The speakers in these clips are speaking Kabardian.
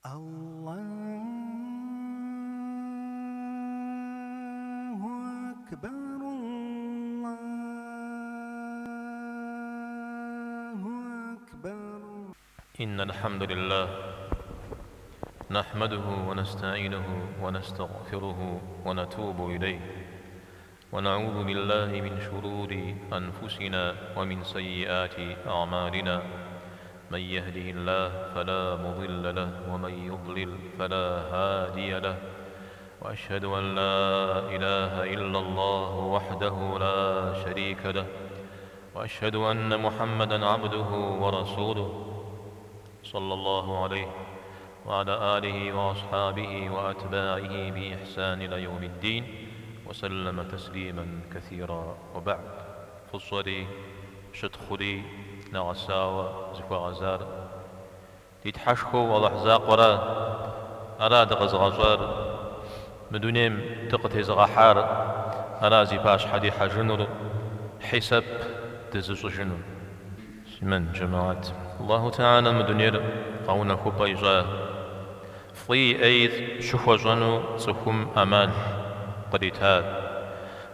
Аллаху акбар, Аллаху акбар. إن الحمد لله نحمده ونستعينه ونستغفره ونتوب إليه ونعوذ بالله من شرور أنفسنا ومن سيئات أعمالنا من يهده الله فلا مضل له ومن يضلل فلا هادي له وأشهد أن لا إله إلا الله وحده لا شريك له وأشهد أن محمدا عبده ورسوله صلى الله عليه وعلى آله وأصحابه وأتباعه بإحسان إلى يوم الدين وسلم تسليما كثيرا وبعد Фӏыщӏэри, щытхъури нэгъэсауэ зыхуэгъэзар ди Тхьэшхуэу Алыхь закъуэра, ара дыкъэзыгъэщӏар, мы дунейм дыкъытезыгъэхьар, ара зи пащхьэ дихьэжынур, хьисэп дызыщӏыжынур. Муслъымэн джэмэхьэт, Аллаху Тэхьэлэ мы дунейр гъэунэхупӏэ ищӏа, фӏыи ӏеи щыхуэщӏэну цӏыхум ӏэмал кърита.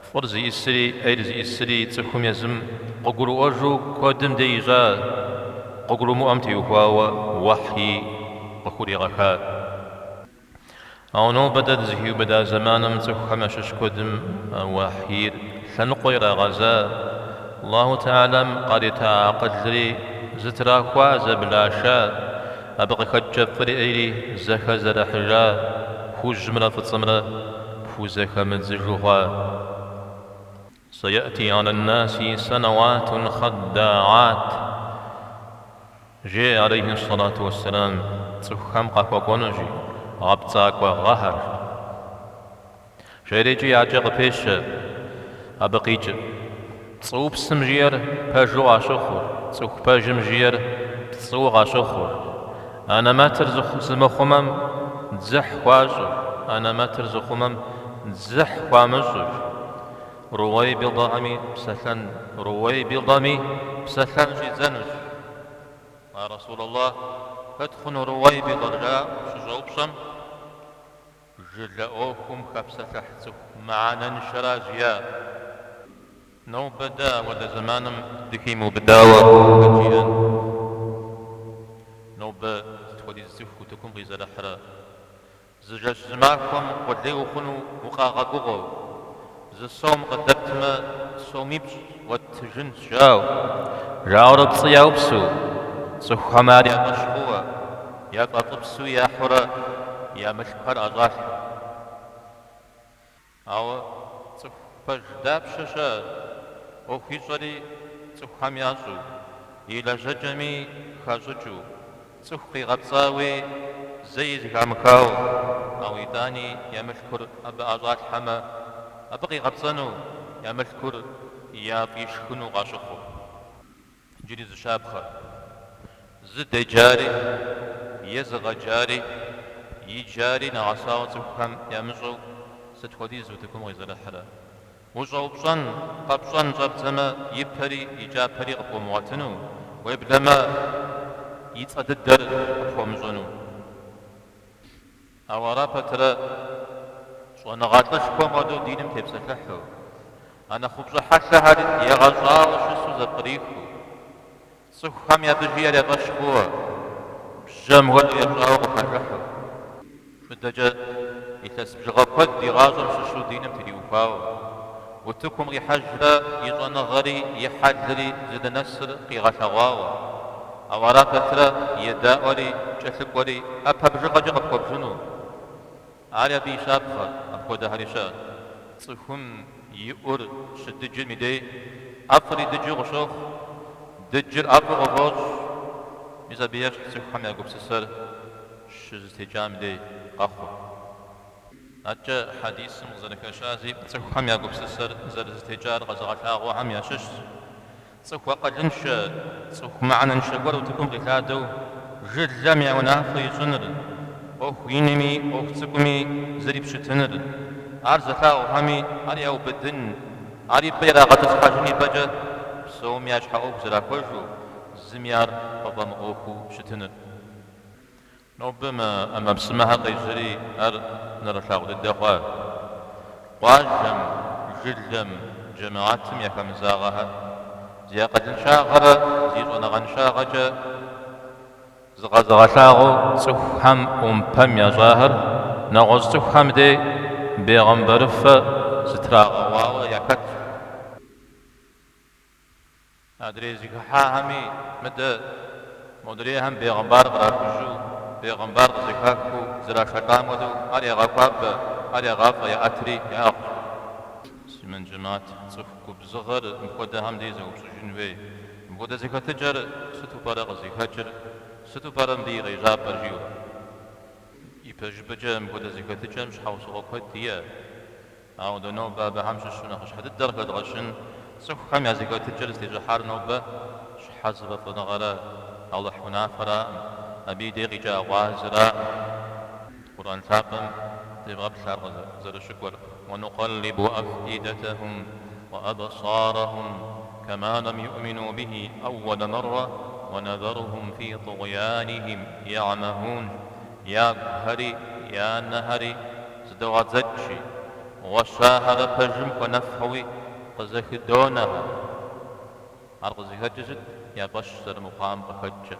Фӏыр зиӏысри ӏейр зиӏысри цӏыхум езым къыгурыӏуэжу куэдым дей ищӏа, къыгурымыӏуэм теухуауэ уэхьи къыхуригъэха. Ауэ нобэ дэ дызыхиубыда зэманым цӏыхухэм ящыщ куэдым уэхьийр лъэныкъуэ ирагъэза, Аллаху Тэхьэлэм къарита акъылри зытрахуа, зэблаша, абы къыхэкӏкӏэ фӏыри ӏейри зэхэзэрыхьыжа, хужьымрэ фӏыцӏэмрэ пхузэхэмыдзыжу хъуа. Сэйэти аля ннаси сэнэуатун хъэддаат, жеӏэ алейхи сэлату уэсселам, цӏыхухэм къахуэкӏуэнущи, гъэпцӏакӏуэ гъэхэр. Жери икӏи адэкӏэ къыпещэ абы къикӏыр. Пцӏыупсым жиӏэр пэжу къащыхъур, цӏыху пэжым жиӏэр пцӏыуэ къащыхъур. Анэмэтыр зымыхъумэм дзыхь хуащӏыр, анэмэтыр зыхъумэм дзыхь хуамыщӏыр. Рууэйбидэхэми псэлъэн, Рууэйбидэми псэлъэн щӏидзэнущ. Я Расул Аллах, хэт хъуну Рууэйбидэр жаӏэу щыщӏэупщӏэм, жылэ ӏуэхум хэпсэлъыхь цӏыху мыхьэнэншэра жиӏа. Нобэ дэ апхуэдэ зэманым дыхимыубыдауэ хэт жиӏэн? Нобэ сыт хуэдиз цӏыху утыкум къизэрыхьрэ? Зы жэщ-зы махуэм къулей ухъуну укъагъэгугъэу, зы сом къыдэптмэ, сомипщӏ уэттыжынщ, жаӏэу, жаӏэурэ пцӏы яупсу, цӏыхухэм ар я фӏэщ хъууэ, яфӏэфӏыпсу яхьурэ я мылъкухэр ӏэщӏалъхьэу. Ауэ цӏыху пэж дапщэ щыӏэ, ӏуэху ищӏэри цӏыхухэм ящӏэу, и лэжьэкӏэми хащӏыкӏыу, цӏыху къигъэпцӏауи зэи зэхамыхауэ, ауэ итӏани я мылъкур абы ӏэщӏалъхьэмэ, абы къигъэпцӏэну, я мылъкур яфӏишхыну къащыхъуу. Иджыри зы щапхъэ. Зыдеджари, езыгъэджари, иджари нэгъэсауэ цӏыхухэм ямыщӏэу сыт хуэдиз утыкум къизэрыхьрэ? Ущӏэупщӏэн, къэпщӏэн щӏэбдзэмэ, и пэри и кӏапэри къыпхуэмыгъуэтыну, уеблэмэ и цӏэ дыдэр къыпхуэмыщӏэну. Ауэ ара пэтрэ щӏэныгъэлӏышхуэм хуэдэу диным тепсэлъыхьу, а нэхъ упщӏэ хьэлъэхэр егъэщӏауэ щысу зэпкърихыу, цӏыхухэми абы жиӏэр я фӏэщ хъууэ, бжьэм хуэдэу епщӏауэ къыпэжыхьу, мыдэкӏэ илъэс бжыгъэ куэд и гъащӏэм щыщу диным триухуауэ, утыкум къихьэжрэ и щӏэныгъэри и хьэлри зыдынэсыр къигъэлъэгъуауэ, Ауэ ара пэтрэ едаӏуэри кӏэлъыкӏуэри ӏэпэ бжыгъэкӏэ къыпхуэбжыну. Ари абы и щапхъэ, апхуэдэхэри щыӏэт. Цӏыхум и ӏур щыдыджым и дей ӏэфӏри дыджу къыщохъу, дыджыр ӏэфӏу къыфӏощӏ. Мис абы ещхь цӏыхухэм я гупсысэр щызэтекӏам и дей къэхъур. Адэкӏэ хьэдисым къызэрыхэщази, цӏыхухэм я гупсысэр зэрызэтекӏар къэзыгъэлъагъуэхэм ящыщщ. Цӏыху акъылыншэ, цӏыху мыхьэнэншэ гуэр утыкум къилъадэу жылэм я унафэ ищӏыныр, ӏуэху инми ӏуэху цӏыкӏуми зрипщытыныр, ар зылъагъухэми ар яубыдын, ар и пӏэ ирагъэтӏысхьэжын ипӏэкӏэ псоми я щхьэ ӏуэху зэрахуэжу, зыми ар къыфӏэмыӏуэхуу щытыныр. Нобэ мы ӏэмэпсымэхэр къежьэри, ар нэрылъагъу дыдэ хъуа. Къуажэм, жылэм, джэмыгьэтым яхэмызагъэхэр зи акъылыншагъэрэ зи щӏэныгъэншагъэкӏэ зыкъэзыгъэлъагъуэу цӏыхухэм ӏумпэм ящӏахэр нэгъуэщӏ цӏыхухэм дей бегъымбарыфэ зытрагъэуауэ яхэтщ. Адрей зыхыхьахэми мыдэ модрейхэм бегъымбар кърахужьу, бегъымбар къызэхахыу зэрашэлӏам хуэдэу ар ягъэхуабэ, ар ягъафӏэ, яӏэтри яӏыгъщ. Муслъымэн джэмыхьэт, цӏыху губзыгъэр мыпхуэдэхэм дей зэупщӏыжын хуей. Мыпхуэдэ зэхэтыкӏэр сыту пӏэрэ къызыхэкӏыр, сыту пӏэрэ мыбы и къежьапӏэр жиӏэу. Ипэжыпӏэкӏэ мыпхуэдэ зэхэтыкӏэм щхьэусыгъуэ куэд иӏэ. Ауэ дэ нобэ абыхэм щыщу нэхъыщхьэ дыдэр къыхэдгъэщын, цӏыхухэм я зэхэтыкӏэр зытещӏыхьар нобэ щхьэ зыфӏэфӏыныгъэрэ Алыхь унафэраӏым, абы и дей къикӏа гъуазэраӏым. Къурӏэн лъапӏэм девгъэплъ ар къызэрыщыкӏуэр, Уэнукъэллибу афӏидэтэхум уэ абсарэхум кама лэм юӏмину бихи ӏэуэлэ мэррэ уэнэзэрухум фи тӏугъянихим я'мэхун, ягухэри, я нэхэри Зыдогъэдзэкӏ, гъуэщахэрэ пэжым хуэнэфхэуи къызэхыдонэхэр. Ар къызыхэкӏыр сыт? Я фӏэщ зэрымыхъуам къыхэкӏкӏэ.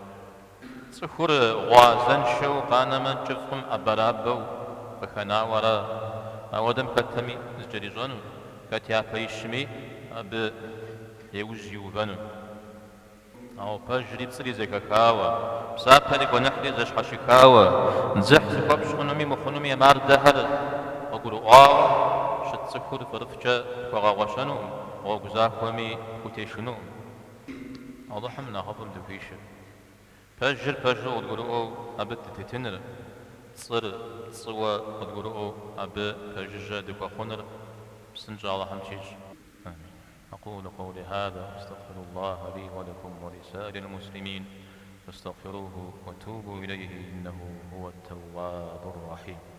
Цӏыхур гъуазэншэу къанэмэ, кӏыфӏым ӏэбэрабэу къыхэнауэ ара? Ауэдэм хэтми зыкӏэрищӏэну, хэт япэ ищми, абы иужь иувэну. Ауэ пэжри пцӏыри зэхэхауэ, псапэри гуэныхьри зэщхьэщыхауэ, дзыхь зыхуэпщӏ хъунуми мыхъунуми я мардэхэр къыгурыӏуауэ щыт цӏыхур фӏырыфӏкӏэ пхуэгъэгъуэщэнукъым, гъуэгу захуэми пхутешынукъым. Алыхьым нэхъыфӏым дыхуишэ. Пэжыр пэжу къыдгурыӏуэу абы дытетыныр, пцӏыр пцӏыуэ къыдгурыӏуэу абы пэжыжьэ дыхуэхъуныр псынщӏэ Алыхьым тщищӏ. Амин. أقول قولي هذا أستغفر الله لي ولكم ولسائر المسلمين فاستغفروه وتوبوا إليه إنه هو التواب الرحيم.